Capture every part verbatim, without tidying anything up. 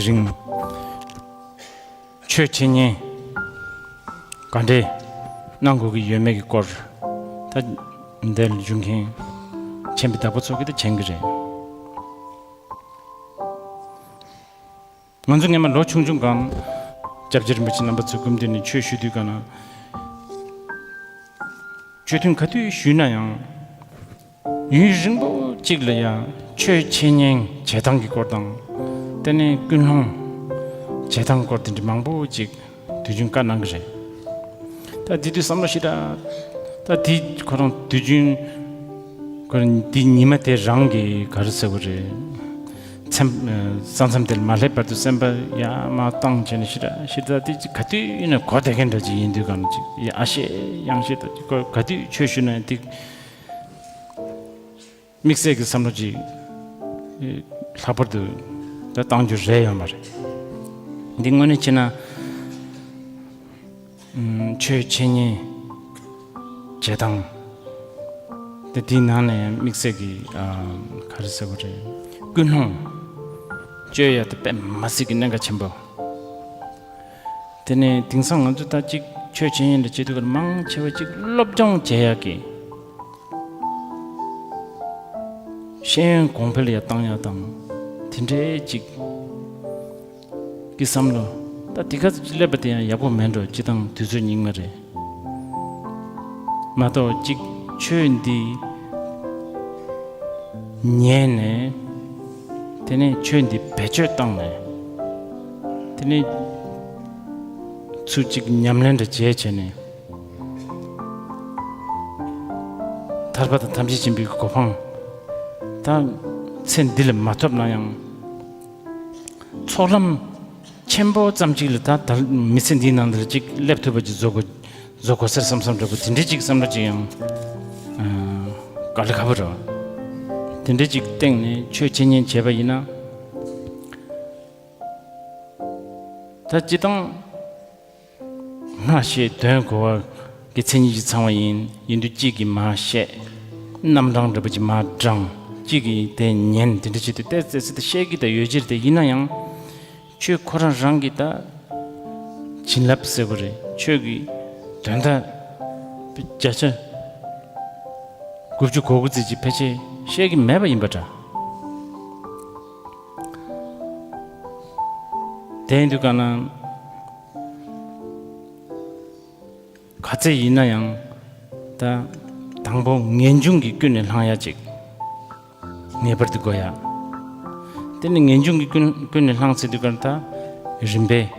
རིང་ཆོས་འཆད་ཉན་ག་འདྲས་གནང་དགོས་ཀྱི་ཡོད་མེད་ཀྱི་སྐོར། ད་འདིར་བཞུགས་མཁན་མཁྱེན་པའི་བདག་པོ་ཚོ་གིས་ད་མཁྱེན་གྱི་རེད། ང་ཚོ་སྔན་མ་ལོ་ཆུང་ཆུང་སྒང་སྐྱབས་རྗེ་རིན་པོ་ཆེ་རྣམ་པ་ཚོའི་སྐུ་མདུན་ནས་ཆོས་ཞུ་དུས་ག་ན། ཆོས་ཐུན་ག་དུས་ཞུས་ན་ཡང་། ཡུན་རིང་པོ་གཅིག་ལ་ཡང་ཆོས་འཆད་ཉན་བྱེད་སྟངས་ཀྱི་སྐོར་དང་། དེ་ནས་ཀུན་སློང་བྱེད་སྟངས་སྐོར་དེ་འདྲ་མང་པོ་ཅིག་དུས་རྒྱུན་བཀའ་གནང་གི་རེད། ད་དེ་དུས་བསམ་བློ་ཞེ་དྲག་ད་དེ་ཁོ་རང་དུས་རྒྱུན་ཁོ་རང་དེ་ཉི་མ་དེ་རང་གི་ག་རེ་ཟེར་དགོས་རེད། མཚམས་ས་མཚམས་དེར་མ་སླེབས་བར་དུ་སེམས་པ་ཡར་མར་བཏང་བྱས་ནས་ཞེ་དྲག་ཞེ་དྲག་དེ་ག་དུས་ཡིན་ན་གོ་བདེ་མཁན་འདྲ་ཅིག་ཡིན་དུས་གང་ཅིག་ཡ་ཨ་ཤེ་ཡང་ཤེ་ད་ཅིག་གོ་ག་དུས་ཆོས་ཞུ་ན་ཡང་དེ་དམིགས་བསལ་གྱི་བསམ་བློ་ཅིག་ལྷག་པར་དུ་ད་བཏང་རྒྱུ་རེད་ཡོད་མ་རེད། འདི་དངོས་གནས་བྱས་ན། ཆོས་འཆད་ཉན་བྱེད་སྟངས་དེ་དེའི་ནང་ནས་དམིགས་བསལ་གྱི་ཨ་ག་རེ་ཟེར་དགོས་རེད། ཀུན་སློང་བཅོས་ཡ་དེ་དཔེ་མ་སྲིད་ཀྱི་གནད་འགག་ཆེན་པོ། དེ་ནས་དེང་སང་ང་ཚོ་ད་ཅིག་ཆོས་འཆད་ཉན་འདྲ་བྱེད་དུས་ཀར་མང་ཆེ་བ་ཅིག་སློབ་སྦྱོང་བྱེད་ཡག་གི་ཤེས་ཡོན་གོང་འཕེལ་ཡར་བཏང་ཡག་དང་དེ་འདྲའི་ཅིག་གི་བསམ་བློ། ད་དེ་ག་ཚོད་ཅིག་སླེབས་པ་དེ་ཡང་ཡག་པོ་མེད་འགྲོ། སྤྱིར་བཏང་དུས་ཚོད་སྙིགས་མ་རེད་མ་གཏོགས། ཅིག་ཆོས་འདི་ཉན་ནས་དེ་ནས་ཆོས་འདི་བེད་སྤྱོད་བཏང་ནས་དེ་ནས་ཚུར་ཅིག་ཉམས་ལེན་འདྲ་བྱས་བྱས་ནས། ཐར་པ་དང་ཐམས་ཅད་མཁྱེན་པའི་གོ་འཕང་ད་ཚེ་འདི་ལ་མ་ཐོབ་ན་ཡང་ཚོགས་ལམ་ཆེན་པོ་ཙམ་ཅིག་ལ་ད་ད་མི་ཚེ་འདིའི་ནང་འདིར་ཅིག་སླེབས་ཐུབ་པ་ཅིག་བཟོ་དགོས་བཟོ་དགོས་ཟེར་བསམ་བསམ་འདྲ་པོ་དེ་འདྲའི་ཅིག་བསམ་བློ་ཅིག་ཡང་དཀའ་ལས་ཁག་པོ་རེད། དེ་འདྲའི་ཅིག་སྟེང་ནས་ཆོས་འཆད་ཉན་བྱས་པ་ཡིན་ན། ད་སྤྱིར་བཏང་སྔ་ཤེས་དོན་གོ་བ་གི་མཚན་ཉིད་ཀྱིས་ཚང་བ་ཡིན། ཡིན་དུས་གཅིག་གིས་མར་བཤད། རྣམ་གྲངས་འདྲ་པོ་ཅིག་མར་བགྲང་། གཅིག་གིས་དེ་ཉན། དེ་འདྲ་བྱེད་དུས་ཏོག་ཙམ་ཏོག་ཙམ་ཤེས་ཀྱི་ད་ཡོད་ཀྱི་རེད། དེ་ཡིན་ན་ཡང་ཆོས་ཁོ་རང་རང་གི་ད་བྱིན་རླབས་ཟེར་དགོས་རེད། ཆོས་ཀྱི་དོན་དག་བརྒྱ་ཆ་དགུ་བཅུ་གོ་དགུ་ཙམ་ཅིག་ཕལ་ཆེར་ཤེས་ཀྱི་མེད་པ་ཡིན་པ་འདྲ། དེ་ཡིན་དུས་ག་ན། ག་ཚད་ཡིན་ན་ཡང་ད་དང་པོ་ངེས་འབྱུང་གིས་ཀུན་ནས་བསླང་ཡ་ཅིག་ངེས་པར་དུ་དགོས་ཡ། དེ་ནི་ངེས་འབྱུང་གིས་ཀུན་ཀུན་ནས་བསླངས་ཚེ་དུས་ཀར་ད་རིམ་པས་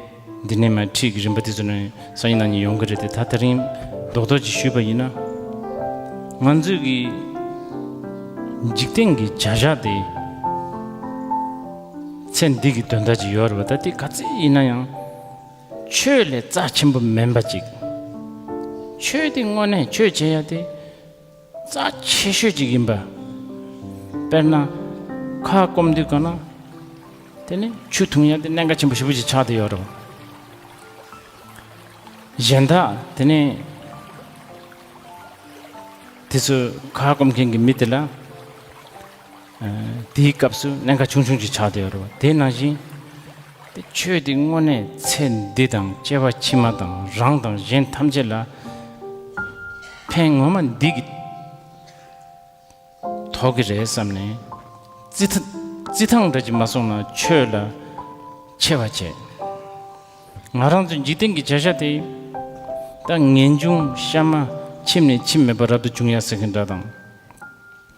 འདི་ནས་མར་ཁྲིད་ཀྱི་རིམ་པ་དེ་ཚོ་ནས་སང་ཉིན་གནངས་ཉིན་ཡོང་གི་རེད་དེ། ད་དེ་རིང་རྡོག་རྡོག་ཅིག་ཞུས་པ་ཡིན་ན། ང་ཚོས་ཀྱི་འཇིག་རྟེན་གྱི་བྱ་བཞག་དེ་ཚེ་འདི་གི་དོན་དག་ཅིག་ཡོད་རེད་པ། ད་དེ་ག་ཚད་ཡིན་ན་ཡང་། ཆོས་ལས་རྩ་ཆེན་པོ་མིན་པ་ཅིག་ཆོས་དེ་དངོས་གནས་ཆོས་བྱེད་ཡ་དེ་རྩ་ཆེ་ཤོས་ཅིག་ཡིན་པ། དཔེར་ན་ཁ་སྐོམ་དུས་ག་ན་དེ་ནི་ཆུ་འཐུང་ཡ་དེ་གནད་འགག་ཆེན་པོ་ཞེ་པོ་ཅིག་ཆགས་བསྡད་ཡོད་རེད། གཞན་དག་དེ་ནི་དེ་ཚོ་ཁ་སྐོམ་མཁན་གྱི་མི་དེ་ལ། དེའི་སྐབས་སུ་གནད་འགག་ཆུང་ཆུང་ཅིག་ཆགས་བསྡད་ཡོད་རེད་པ། དེ་ནང་བཞིན་དེ་ཆོས་དེ་དངོས་གནས་ཚེ་འདི་དང་སྐྱེ་བ་ཕྱི་མ་དང་རང་དང་གཞན་ཐམས་ཅད་ལ་ཕན་ངོ་མ་འདི་གི་ཐོགས་ཀྱི་རེད་བསམ་ནས་རྩི་ཐ་རྩི་ཐང་འདྲ་ཅིག་མ་སོང་ན་ཆོས་ལ་ཆེ་བ་བྱས། ང་རང་ཚོའི་འཇིག་རྟེན་གྱི་བྱ་བཞག་དེ་ད་ངེས་འབྱུང་གཤའ་མ་ཁྱིམ་ནས་ཁྱིམ་མེད་པར་རབ་ཏུ་བྱུང་ཡ་ཟེར་མཁན་འདྲ་དང་།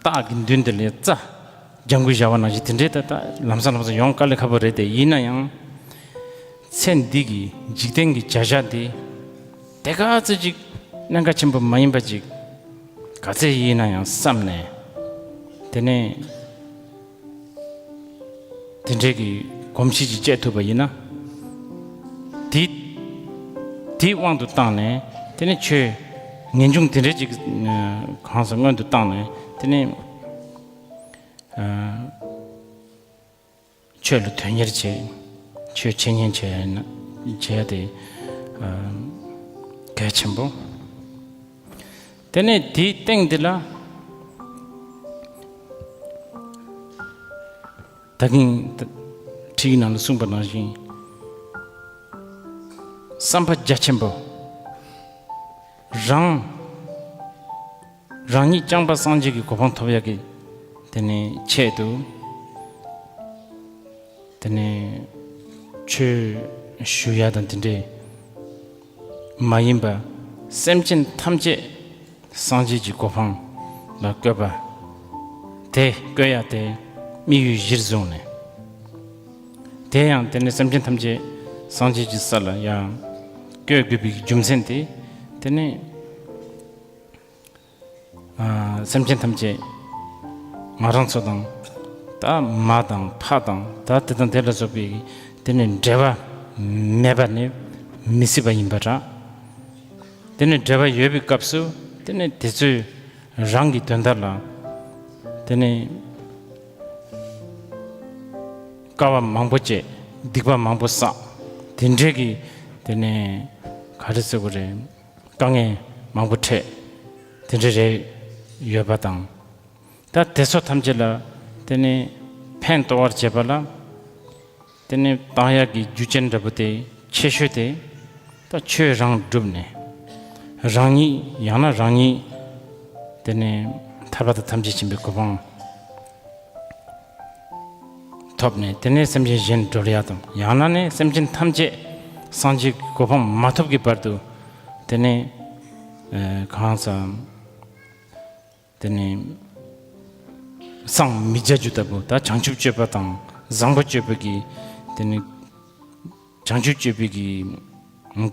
སྟག་གི་མདུན་དེ་ལ་རྩྭ་ལྗང་གུ་བཞག་པ་ནང་བཞིན་དེ་འདྲའི་ད་ལྟ་ལམ་སང་ལམ་སང་ཡོང་དཀའ་ལས་ཁག་པོ་རེད་དེ། ཡིན་ན་ཡང་ཚེ་འདི་གི་འཇིག་རྟེན་གྱི་བྱ་བཞག་འདི་དེ་ག་ཚོད་ཅིག་གནད་འགག་ཆེན་པོ་མ་ཡིན་པ་ཅིག་ག་ཚད་ཡིན་ན་ཡང་བསམ་ནས། དེ་ནས་དེ་འདྲའི་གི་གོམས་གཤིས་ཅིག་བཅས་ཐུབ་པ་ཡིན་ན། དེ་དེའི་དབང་དུ་བཏང་ནས་དེ་ནས་ཆོས་ངེས་འབྱུང་དེ་འདྲའི་ཅིག་གང་ཟག་སྔོན་དུ་བཏང་ནས་དེ་ནས། ཆོས་ལ་དོན་གཉེར་བྱེད། ཆོས་འཆད་ཉན་བྱེད་ན་བྱེད་ཡ་དེ་གལ་ཆེན་པོ། དེ་ནས་དེའི་སྟེང་འདི་ལ་ད་གིན་ད་ ཁྲིད་ནང་ལ་གསུངས་པ་ནང་བཞིན། བསམ་པ་རྒྱ་ཆེན་པོ། རང་རང་ཉིད་རྐྱང་པ་སངས་རྒྱས་ཀྱི་གོ་འཕང་ཐོབ་ཡག་གི་དེ་ནས་ཆེད་དུ། དེ་ནས་ཆོས་ཞུ་ཡ་དང་དེ་འདྲས་མ་ཡིན་པ། སེམས་ཅན་ཐམས་ཅད་སངས་རྒྱས་ཀྱི་གོ་འཕང་ལ་བཀོད་པ། དེ་བཀོད་ཡ་དེ་དམིགས་ཡུལ་གཞིར་བཟུང་ནས། དེ་ཡང་དེ་ནས་སེམས་ཅན་ཐམས་ཅད་སངས་རྒྱས་ཀྱི་ས་ལ་ཡང་བཀོད་དགོས་པའི་རྒྱུ་མཚན་དེ། དེ་ནས་ཨ་སེམས་ཅན་ཐམས་ཅད་ང་རང་ཚོ་དང་། ད་མ་དང་ཕ་དང་ད་དེ་དང་དེ་ལ་སོགས་པའི་དེ་ནས་འབྲེལ་བ་མེད་པ་ནི་མི་སྲིད་པ་ཡིན་པ་འདྲ། དེ་ནས་འབྲེལ་བ་ཡོད་པའི་སྐབས་སུ། དེ་ནས་དེ་ཚོས་རང་གི་དོན་དག་ལ་དེ་ནས་དཀའ་བ་མང་པོ་སྤྱད། སྡིག་པ་མང་པོ་བསགས། དེ་འདྲས་ཀྱི་དེ་ནས་ག་རེ་ཟེར་དགོས་རེད། དཀའ་ངལ་མང་པོ་འཕྲད། དེ་འདྲ་རེ་ཡོད་པ་དང་། ད་དེ་ཚོ་ཐམས་ཅད་ལ་དེ་ནས་ཕན་ཐོགས་པར་བྱེད་པ་ལ། དེ་ནས་བཏང་ཡག་གི་རྒྱུ་རྐྱེན་འདྲ་པོ་དེ་ཆེ་ཤོས་དེ། ད་ཆོས་རང་བསྒྲུབས་ནས། རང་ཉིད་ཡང་ན་རང་ཉིད་དེ་ནས་ཐར་པ་དང་ཐམས་ཅད་མཁྱེན་པའི་གོ་འཕང་ཐོབ་ནས། དེ་ནས་སེམས་ཅན་གཞན་སྒྲོལ་ཡག་དང་། ཡང་ན་ནི་སེམས་ཅན་ཐམས་ཅད་སངས་རྒྱས་ཀྱི་གོ་འཕང་མ་ཐོབ་ཀྱི་བར་དུ། དེ་ནས་ཨ་གང་ཟག་དེ་ནས་སངས་མི་རྒྱ་རྒྱུ་ལྟ་བུ། ད་བྱང་ཆུབ་སྤྱོད་པ་དང་བཟང་པོ་སྤྱོད་པའི་གི། དེ་ནས་བྱང་ཆུབ་སྤྱོད་པའི་གི་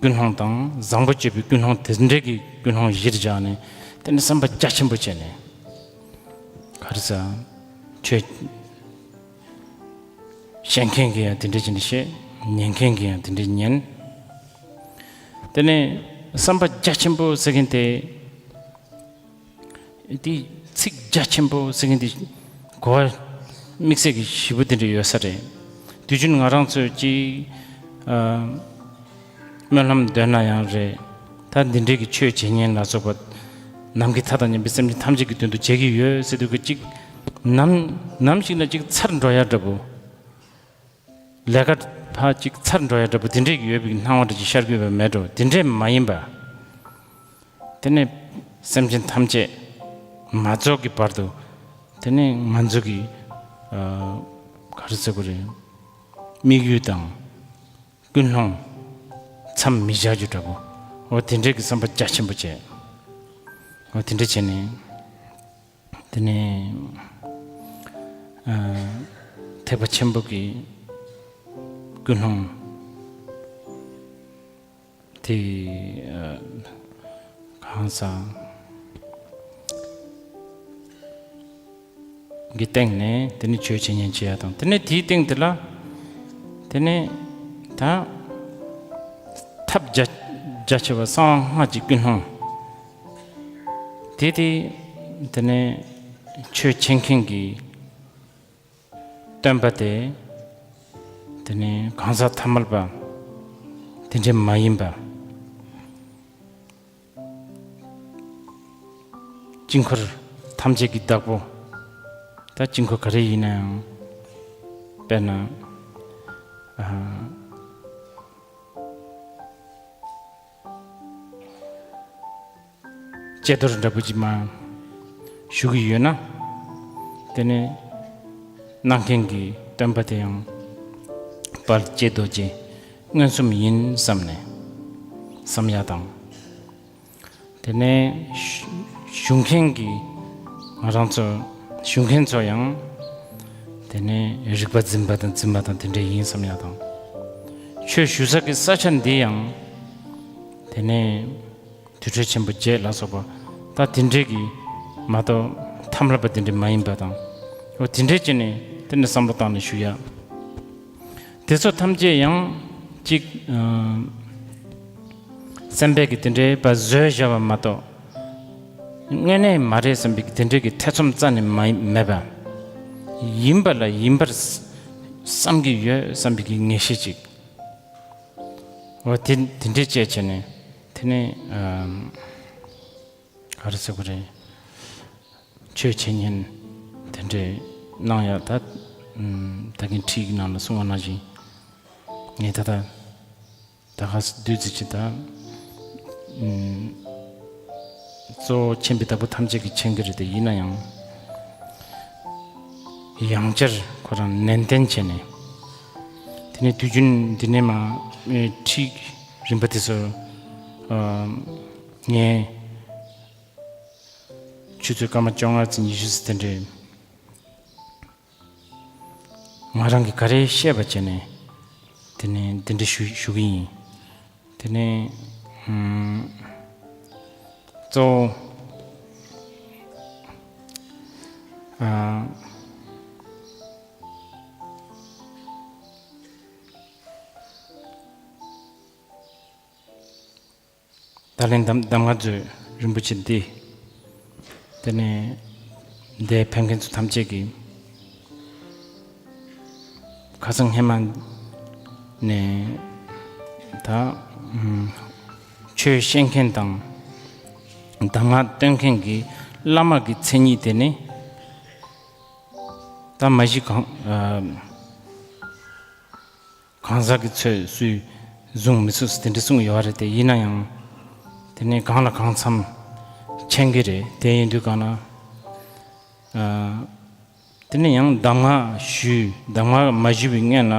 ཀུན་སློང་དང་བཟང་པོ་སྤྱོད་པའི་ཀུན་སློང་དེ་འདྲའི་གི་ཀུན་སློང་གཞིར་བཞག་ནས། དེ་ནས་བསམ་པ་རྒྱ་ཆེན་པོ་བྱས་ནས། ག་རེ་ཟ། ཆོས་བཤད་མཁན་གྱིས་ཡང་དེ་འདྲ་ཅིག་བཤད། ཉན་མཁན་གྱིས་ཡང་དེ་འདྲ་ཉན། དེ་ནས་བསམ་པ་རྒྱ་ཆེན་པོ་ཟེར་མཁན་དེ། དེ་ཚིག་རྒྱ་ཆེན་པོ་ཟེར་མཁན་དེ་གོ་བ་དམིགས་བསལ་གྱི་ཞེ་པོ་དེ་འདྲ་ཡོད་ས་རེད། དུས་རྒྱུན་ང་རང་ཚོས་ཅིག་ཨ་སྨོན་ལམ་འདོན་ན་ཡང་རེད། ད་འདི་འདྲའི་གི་ཆོས་བྱེད་མཁན་ལ་སོགས་པ་ནམ་མཁའི་མཐའ་དང་མཉམ་པའི་སེམས་ཅན་ཐམས་ཅད་ཀྱི་དོན་དུ་བྱེད་ཀྱི་ཡོད་ཟེར་དུས་ཀྱི་ཅིག་ནམ་ནམ་ཞིག་ན་ཅིག་ཚར་འགྲོ་ཡ་འདྲ་པོ། ལས་ཀ་ཕར་ཅིག་ཚར་འགྲོ་ཡ་འདྲ་པོ་དེ་འདྲས་ཡོད་པའི་སྣང་བ་འདྲ་ཅིག་ཤར་གྱི་ཡོད་པ་མེད་འགྲོ། དེ་འདྲས་མ་ཡིན་པ། དེ་ནས་སེམས་ཅན་ཐམས་ཅད་མ་རྫོགས་ཀྱི་བར་དུ། དེ་ནས་ང་ཚོ་གི་ཨ་ག་རེ་ཟེར་དགོས་རེད། དམིགས་ཡུལ་དང་ཀུན་སློང་མཚམས་མི་བཞག་རྒྱུ་འདྲ་པོ། འོ་དེ་འདྲས་ཀྱི་བསམ་པ་རྒྱ་ཆེན་པོ་བྱས། འོ་དེ་འདྲས་བྱས་ནས། དེ་ནས་ཨ་ཐེག་པ་ཆེན་པོ་གི་ཀུན་སློང་དེ་ཨ་གང་ཟག་གི་སྟེང་ནས། དེ་ནས་ཆོས་འཆད་ཉན་བྱེད་ཡ་དང་། དེ་ནས་དེའི་སྟེང་དེ་ལ་དེ་ནས་ད་ཐབས་རྒྱ་རྒྱ་ཆེ་བ་གསང་བ་སྔགས་ཀྱི་ཀུན་སློང་། དེ་དེ་དེ་ནས་ཆོས་འཆད་མཁན་གྱི་སྟོན་པ་དེ། དེ་ནས་གང་ཟག་ཐ་མལ་པ་དེ་འདྲས་མ་ཡིན་པ། དཀྱིལ་འཁོར་ཐམས་ཅད་ཀྱི་བདག་པོ། ད་དཀྱིལ་འཁོར་ག་རེ་ཡིན་ན་ཡང་། དཔེར་ན་ཨ། ཀྱེ་རྡོར་འདྲ་པོ་ཅིག་མར་ཞུ་གི་ཡོད་ན། དེ་ནས་གནང་མཁན་གྱི་སྟོན་པ་དེ་ཡང་དཔལ་ཀྱེ་རྡོ་རྗེ་མངོན་སུམ་ཡིན་བསམ་ནས་བསམ་ཡ་དང་། དེ་ནས་ཞུ་ཞུ་མཁན་གྱི་ང་རང་ཚོ་ཞུ་མཁན་ཚོ་ཡང་དེ་ནས་རིག་པ་འཛིན་པ་དང་འཛིན་མ་དང་དེ་འདྲ་ཡིན་བསམ་ཡ་དང་། ཆོས་ཞུ་ས་གི་ས་ཆ་འདི་ཡང་དེ་ནས་དུར་ཁྲོད་ཆེན་པོ་བརྒྱད་ལ་སོགས་པ་ད་དེ་འདྲས་ཀྱི་མ་གཏོགས་ཐ་མལ་པ་དེ་འདྲས་མ་ཡིན་པ་དང་། འོ་དེ་འདྲས་བྱས་ནས་དེ་ནས་བསམ་བློ་བཏང་ནས་ཞུ་ཡ། དེ་ཚོ་ཐམས་ཅད་ཡང་གཅིག་ཨ་སེམས་པས་ཀྱི་དེ་འདྲའི་བ་བཟོས་བཞག་པ་མ་གཏོགས། དངོས་གནས་མ་རེད་བསམ་པའི་དེ་འདྲའི་གི་ཐེ་ཚོམ་རྩ་ནས་མ་མེད་པ། ཡིན་པ་ལ་ཡིན་པར་བསམ་གྱི་ཡོད་བསམ་པའི་གི་ངེས་ཤེས་ཅིག་འོ་དེ་དེ་འདྲའི་བཅས་བྱས་ནས་དེ་ནས་ཨ་ག་རེ་ཟེར་དགོས་རེད། ཆོས་འཆད་ཉན་དེ་འདྲའི་གནང་ཡ་ད་ ད་གིན་ཁྲིད་ཀྱི་ནང་ལ་གསུངས་པ་ནང་བཞིན། ངས་ད་ལྟ་ད་ག་བདུད་རྩི་ཆེ་ད། གཙོ་བོ་མཁྱེན་པའི་བདག་པོ་ཐམས་ཅད་ཀྱིས་མཁྱེན་གྱི་རེད་དེ། ཡིན་ན་ཡང་། ཡང་བསྐྱར་ཁོ་རང་ནན་ཏན་བྱས་ནས། དེ་ནས་དུས་རྒྱུན་འདི་ནས་མ་ཁྲིད་རིམ་པ་དེ་ཚོ་ངས་ཆུ་ཚོད་སྐར་མ་བཅོ་ལྔ་ཙམ་ཉི་ཤུ་ཙམ་དེ་འདྲའི། ང་རང་གིས་ག་རེ་ཤེས་པ་བྱས་ནས་དེ་ནས་འདི་འདྲ་ཞུ་ཞུ་གི་ཡིན། དེ་ནས་ཨམ། གཙོ་བོ་ཨ། ད་ལན་གདམས་གདམས་ངག་མཛོད་རིན་པོ་ཆེ་འདི། དེ་ནས་འདིར་ཕེབས་མཁན་ཚོ་ཐམས་ཅད་ཀྱིས་ཁ་སང་སྔས་མ་ནས་ད་ཆོས་བཤད་མཁན་དང་གདམས་ངག་སྟོན་མཁན་གྱི་བླ་མ་གི་མཚན་ཉིད་དེ་ནི་ད་མ་གཞི་གང་། གང་ཟག་གི་ཚོད་སུས་བཟུང་མི་ཚུགས་སུ་དེ་འདྲ་གསུངས་ཡོད་རེད་དེ། ཡིན་ན་ཡང་དེ་ནས་གང་ལ་གང་འཚམ་མཁྱེན་གྱི་རེད། དེ་ཡིན་དུས་གང་ན་དེ་ནས་ཡང་གདམས་ངག་ཞུས། གདམས་ངག་མ་ཞུས་པའི་སྔོན་ལ་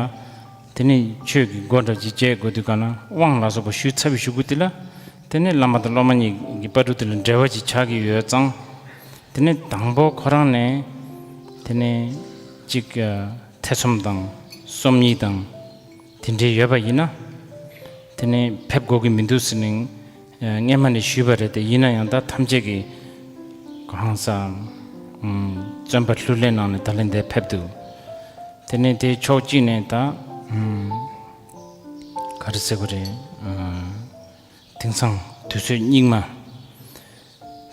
དེ་ནས་ཆོས་ཀྱི་སྒོ་འདྲ་ཅིག་འབྱེད་དགོས་དུས་གང་ན་དབང་ལ་སོགས་པ་ཞུས་ཚར་བའི་གཞུག་གུ་དེ་ལ་དེ་ནས་བླ་མ་དང་སློབ་མ་གཉིས་ཀྱི་བར་དུ་དེ་ལ་འབྲེལ་བ་ཅིག་ཆགས་ཀྱི་ཡོད་ཙང་། དེ་ནས་དང་པོ་ཁོ་རང་ནས་དེ་ནས་ཅིག་ཐེ་ཚོམ་དང་སོམ་ཉི་དང་དེ་འདྲའི་ཡོད་པ་ཡིན་ན། དེ་ནས་ཕེབས་དགོས་ཀྱི་མི་འདུག་ཟེར་ནས་སྔས་མ་ནས་ཞུས་པ་རེད་དེ། ཡིན་ན་ཡང་ད་ཐམས་ཅད་ཀྱིས་གང་ཟག་བཙོན་པ་ལྷུར་ལེན་གནང་ནས་ད་ལན་འདིར་ཕེབས་འདུག་དེ་ནས་དེ་ཕྱོགས་གཅིག་ནས་ད་ག་རེ་ཟེར་དགོས་རེད། དེང་སང་དུས་ཚོད་སྙིགས་མ།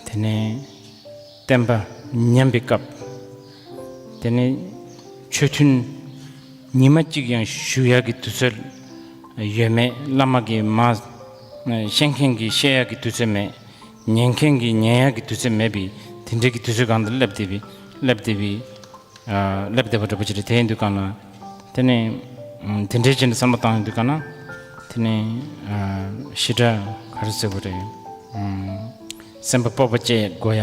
དེ་ནས་བསྟན་པ་ཉམས་པའི་སྐབས། དེ་ནས་ཆོས་མཐུན་ཉི་མ་གཅིག་ཡང་ཞུ་ཡག་གི་དུས་ཚོད་ཡོད་མེད། བླ་མ་གིས་མ་བཤད་མཁན་གྱིས་བཤད་ཡག་གི་དུས་ཚོད་མེད། ཉན་མཁན་གྱིས་ཉན་ཡག་གི་དུས་ཚོད་མེད་པའི་དེ་འདྲའི་གི་དུས་ཚོད་སྒང་དུ་སླེབས་བསྡད་པའི་སླེབས་བསྡད་པའི། ཨ། སླེབས་བསྡད་པ་འདྲ་པོ་ཅིག་རེད། དེ་ཡིན་དུས་གང་ན་དེ་ནས་དེ་འདྲའི་ཅིག་ནས་བསམ་བློ་བཏང་ཡོང་དུས་གང་ན་དེ་ནས་ཞེ་དྲག་ག་རེ་ཟེར་དགོས་རེད། སེམས་པ་སྤོབས་པ་བཅས་དགོས་ཡ།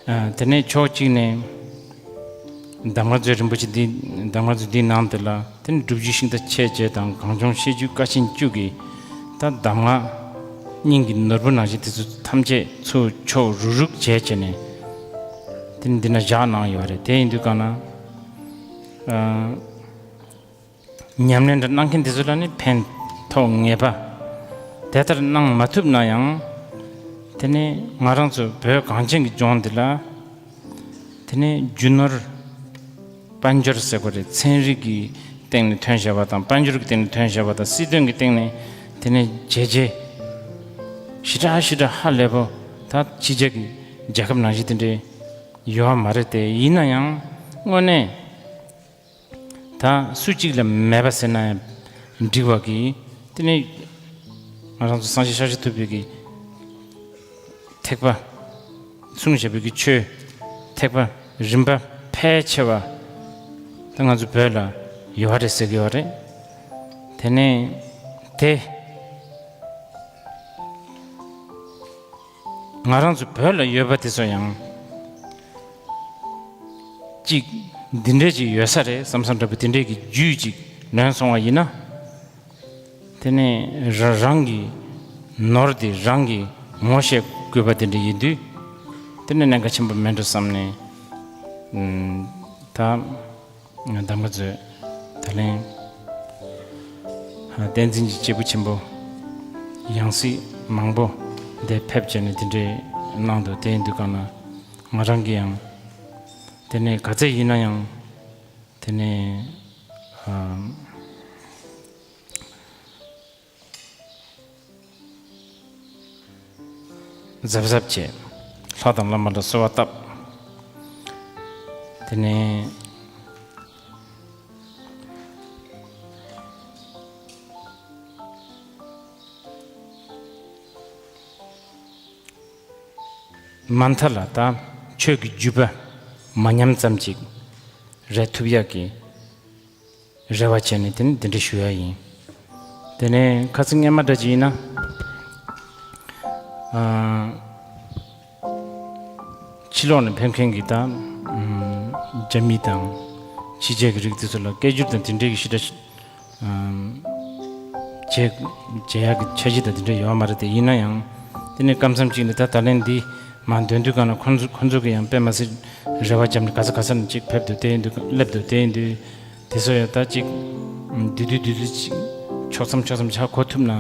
ཨ། དེ་ནས་ཕྱོགས་གཅིག་ནས་གདམས་ངག་མཛོད་རིན་པོ་ཆེ་འདི། གདམས་ངག་མཛོད་འདིའི་ནང་དེ་ལ་དེ་ནས་སྒྲུབ་བརྒྱུད་ཤིང་རྟ་མཆོག་སྡེ་དང་གངས་ལྗོངས་བཤད་བརྒྱུད་ཀ་ཆེན་བཅུ་གི་ད་གདམས་ངག་སྙིང་གི་ནོར་བུ་ནང་བཞིན་དེ་ཚོ་ཐམས་ཅད་ཚུར་འཕྱོག་རུག་རུག་བྱས་བྱས་ནས་དེ་ནི་འདི་ན་བཞག་གནང་ཡོད་རེད། དེ་ཡིན་དུས་གང་ན་ཨ། ཉམས་ལེན་འདྲ་གནང་མཁན་དེ་ཚོ་ལ་ནི་ཕན་ཐོགས་ངེས་པ། དེ་ལྟར་གནང་མ་ཐུབ་ན་ཡང་དེ་ནི་ང་རང་ཚོ་བོད་གངས་ཅན་གྱི་ལྗོངས་འདི་ལ། དེ་ནས་རྒྱུ་ནོར་དཔལ་འབྱོར་ཟེར་དགོས་རེད། ཚན་རིག་གི་སྟེང་ནས་ཐོན་བཞག་པ་དང་། དཔལ་འབྱོར་གྱི་སྟེང་ནས་ཐོན་བཞག་པ་དང་། སྲིད་དོན་གྱི་སྟེང་ནས་དེ་ནས་བྱས་རྗེས་ཞེ་དྲག་ཞེ་དྲག་ཧ་ལས་པོ་ད་ཕྱི་རྒྱལ་གྱི་རྒྱལ་ཁབ་ནང་བཞིན་དེ་འདྲའི་ཡོད་པ་མ་རེད་དེ། ཡིན་ན་ཡང་དངོས་གནས་ད་སུ་གཅིག་ལ་མེད་པ་ཟེར་ན་ཡང་འགྲིག་པ་གི། དེ་ནས་ང་རང་ཚོ་སངས་རྒྱས་ཤཱཀྱ་ཐུབ་པའི་གི་ཐེག་པ། གསུངས་བཞག་པའི་གི་ཆོས་ཐེག་པ་རིམ་པ་ཕལ་ཆེ་བ་ད་ང་ཚོ་བོད་ལ་ཡོད་རེད་ཟེར་གི་ཡོད་རེད། དེ་ནས་དེ་ང་རང་ཚོ་བོད་ལ་ཡོད་པ་དེ་ཚོ་ཡང་གཅིག་འདི་འདྲས་ཅིག་ཡོད་ས་རེད་བསམ་བསམ་འདྲ་པོ་དེ་འདྲས་ཀྱི་རྒྱུས་ཅིག་ལོན་སོང་བ་ཡིན་ན། དེ་ནས་ར་རང་གི་ནོར་དེ་རང་གིས་ངོ་ཤེས་དགོས་པ་དེ་འདྲ་ཡིན་དུས། དེ་ནས་གནད་འགག་ཆེན་པོ་མེད་འགྲོ་བསམ་ནས། ཨུམ། ད་གདམས་ངག་མཛོད་ད་ལན་བསྟན་འཛིན་གྱི་སྐྱེས་བུ་ཆེན་པོ་ཡང་སྲིད་མང་པོ་འདིར་ཕེབས་བྱས་ནས་དེ་འདྲའི་གནང་འདུག་དེ་ཡིན་དུས་གང་ན་ང་རང་གིས་ཡང་དེ་ནས་ག་ཚད་ཡིན་ན་ཡང་དེ་ནས། ཨ། གཟབ་གཟབ་བྱས། ལྷ་དང་བླ་མ་ལ་གསོལ་བ་བཏབ། དེ་ནས་མ་མཐའ་ལ་ད་ཆོས་ཀྱི་བརྒྱུད་པ་མ་ཉམས་ཙམ་ཅིག་རེག་ཐུབ་ཡག་གི་རེ་བ་བྱས་ནས་དེ་ནི་འདི་འདྲ་ཞུ་ཡ་ཡིན། དེ་ནས་ཁ་སང་སྔས་མ་འདྲ་ཅིག་ཡིན་ན། ཨ། ཕྱི་ལོགས་ནས་ཕེབས་མཁན་གྱི་ད། ཨམ། རྒྱ་མི་དང་ཕྱི་རྒྱལ་གྱི་རིགས་དེ་ཚོ་ལ་སྐད་སྒྱུར་དང་དེ་འདྲའི་གི་ཞེ་དྲག་ཨམ། བྱེད་བྱེད་ཡག་གི་འཆར་གཞི་དང་དེ་འདྲ་ཡོད་མ་རེད་དེ། ཡིན་ན་ཡང་དེ་ནས་སྐབས་མཚམས་གཅིག་ནས་ད་ད་ལན་འདི་མར་འདོན་དུས་གང་ལ་ཁོང་ཚོ་ཁོང་ཚོ་གི་ཡང་དཔེ་མ་སྲིད་རེ་བ་བརྒྱབ་ནས་ག་ས་ག་ས་ནས་གཅིག་ཕེབས་འདུག་དེ་ཡིན་དུས་སླེབས་འདུག་དེ་ཡིན་དུས། དེ་ཚོ་ཡང་ད་ཅིག་བསྡུས་བསྡུས་བསྡུས་བསྡུས་ཅིག་ཕྱོགས་མཚམས་ཕྱོགས་མཚམས་ཆ་གོ་ཐུབ་ན་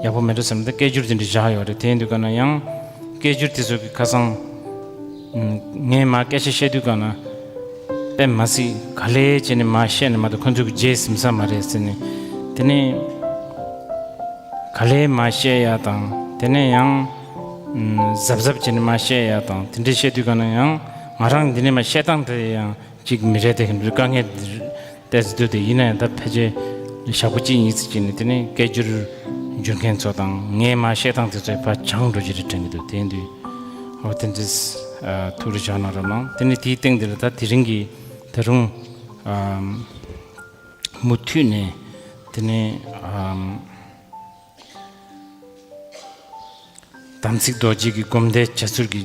ཡག་པོ་མེད་འགྲོ་བསམ་ནས། ད་སྐད་སྒྱུར་དེ་འདྲ་བཞག་ཡོད་རེད། དེ་ཡིན་དུས་ག་ན་ཡང་སྐད་སྒྱུར་དེ་ཚོ་གི་ཁ་སང་ངས་མར་སྐད་ཆ་བཤད་དུས་ག་ན་དཔེ་མ་སྲིད་ག་ལེ་བྱས་ནས་མར་བཤད་ནས་མ་གཏོགས་ཁོ་ཚོ་གི་རྗེས་ཟིན་ས་མ་རེད་ཟེར་ནས། དེ་ནས་ག་ལེ་མར་བཤད་ཡ་དང་། དེ་ནས་ཡང་གཟབ་གཟབ་བྱས་ནས་མར་བཤད་ཡ་དང་། དེ་འདྲ་བཤད་དུས་ག་ན་ཡང་ང་རང་འདི་ནས་མར་བཤད་སྟངས་དེ་ཡང་། གཅིག་མི་རེད་དེ། དཀའ་ངལ་ཏོག་ཙམ་འདུག་དེ་ཡིན་ན་ཡང་ད་ཕལ་ཆེར་ཞག་པོ་གཅིག་གཉིས་ཙམ་ཅིག་ནས་དེ་ནས་སྐད་སྒྱུར་སྒྱུར་མཁན་ཚོ་དང་ངས་མར་བཤད་སྟངས་དེ་ཚོ་ཕར་སྦྱངས་འགྲོ་རྒྱུ་རེད་དྲན་གྱི་འདུག་དེ་ཡིན་དུས་འོ་དེ་འདྲ་ཐུགས་རེ་བཞག་གནང་རོགས་གནང་། དེ་ནས་དེའི་སྟེང་དེ་ལ་ད་དེ་རིང་གི་ད་རུང་མུ་མཐུད་ནས་དེ་ནས་དམ་ཚིག་རྡོ་རྗེ་གི་སྒོམ་བཟླས་བྱ་ཚུལ་གྱི་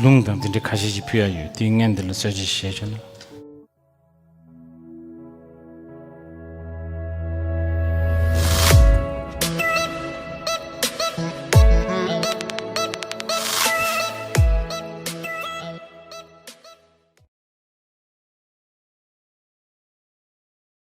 ལུང་དང་དེ་འདྲ་ཁ་ཤས་ཤིག་ཕུལ་ཡ་ཡོད། དེའི་སྔོན་དེ་ལ་གསལ་བཤད་ཞིག་བྱས་ཆོག་ན།